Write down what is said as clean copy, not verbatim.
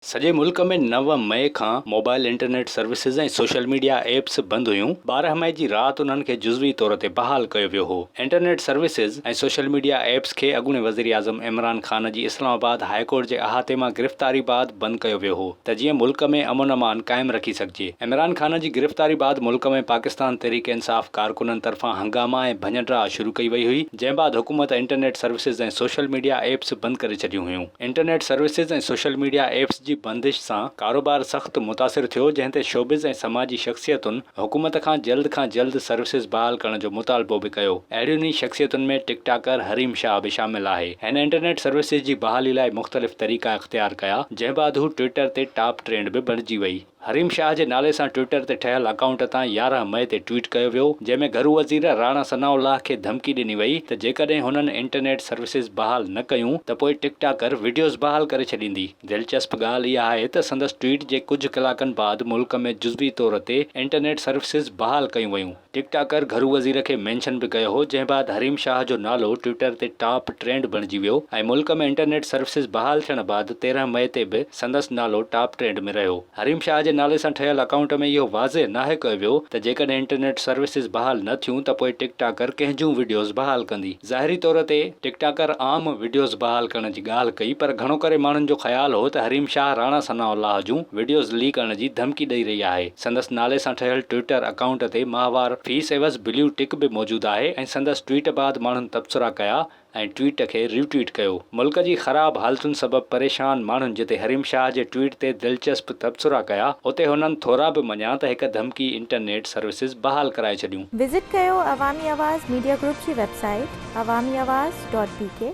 سڄي ملڪ ۾ نو مئي کان mobile internet services ۽ social media apps بند هيون، 12 مئي جي رات انهن کي جزوي طور تي بحال ڪيو ويو هو. Internet services ۽ social media apps کي اڳوڻي وزيراعظم عمران خان جي اسلام آباد هاء ڪورٽ جي احاطي مان گرفتاري بعد بند ڪيو ويو هو ته جيئن ملڪ ۾ امن امان قائم رکي سگهجي. عمران خان جي گرفتاري بعد ملڪ ۾ پاڪستان تحريڪ انصاف ڪارڪنن طرفان هنگاما ۽ ڀڃ ڊاهه شروع ڪئي وئي هئي، جنهن بعد حڪومت internet services ۽ social media apps بند ڪري ڇڏيون هيون. Internet services ۽ social media apps جي بندش سان ڪاروبار سخت متاثر ٿيو جنهن تي شوبز ۽ سماجي شخصيتن حڪومت کان جلد کان جلد سروسز بحال ڪرڻ جو مطالبو به ڪيو. اهڙين ئي شخصيتن ۾ ٽڪ ٽاڪر حريم شاهه به شامل آهي. هن انٽرنيٽ سروسز جي بحالي لاء مختلف طريقا اختيار ڪيا جنهن بعد هو ٽوئٽر تي ٽاپ ٽرينڊ به بڻجي وئي. حريم شاهه جي نالي سان ٽوئٽر تي ٺهيل اڪائونٽ تان 11 مئي تي ٽوئيٽ ڪيو ويو، جنهن ۾ گهرو وزير راڻا ثناء الله کي ڌمڪي ڏني وئي ته جيڪڏهن هنن انٽرنيٽ سروسز بحال نه ڪيون ته پوء ٽڪ ٽاڪر وڊيوز بحال ڪري ڇڏيندي. دلچسپ ڳالهه اها آهي ته سندس ٽوئيٽ جي ڪجهه ڪلاڪن بعد ملڪ ۾ جزوي طور تي انٽرنيٽ سروسز بحال ڪيون ويون. ٽڪ ٽاڪر گهرو وزير کي مينشن به ڪيو هو، جنهن بعد حريم شاهه جو نالو ٽوئٽر تي ٽاپ ٽرينڊ بڻجي ويو ۽ ملڪ ۾ انٽرنيٽ سروسز بحال ٿيڻ بعد 13 مئي تي به سندس نالو ٽاپ ٽرينڊ ۾ رهيو. حريم شاهه جي نالي سان ٺهيل اڪائونٽ ۾ اهو واضح ناهي ڪيو ويو ته جيڪڏهن انٽرنيٽ سروسز بحال نه ٿيون ته پوء ٽڪ ٽاڪر ڪنهن جون وڊيوز بحال ڪندي. ظاهري طور تي ٽڪ ٽاڪر عام وڊيوز بحال ڪرڻ جي ڳالهه ڪئي پر گهڻو ڪري ماڻهن جو خيال هو ته حريم شاهه راڻا ثناء الله جون وڊيوز ليڪ ڪرڻ جي ڌمڪي ڏئي رهي آهي. سندس نالي سان ٺهيل ٽوئٽر اڪائونٽ تي ماهوار فيس عيوض بليو ٽڪ به موجود آهي ۽ سندس ٽوئيٽ بعد ماڻهن تبصرا ڪيا ۽ ٽوئيٽ کي ريٽوئيٽ ڪيو. ملڪ جي خراب حالتن سبب پريشان ماڻهن جتي حريم شاهه جي ٽوئيٽ تي دلچسپ تبصرا ڪيا اتي هنن ٿورا به مڃيا ته هڪ ڌمڪي انٽرنيٽ سروسز بحال ڪرائي ڇڏيون. وزٽ ڪيو عوامي آواز ميڊيا گروپ جي website Awami Awaz dot B K.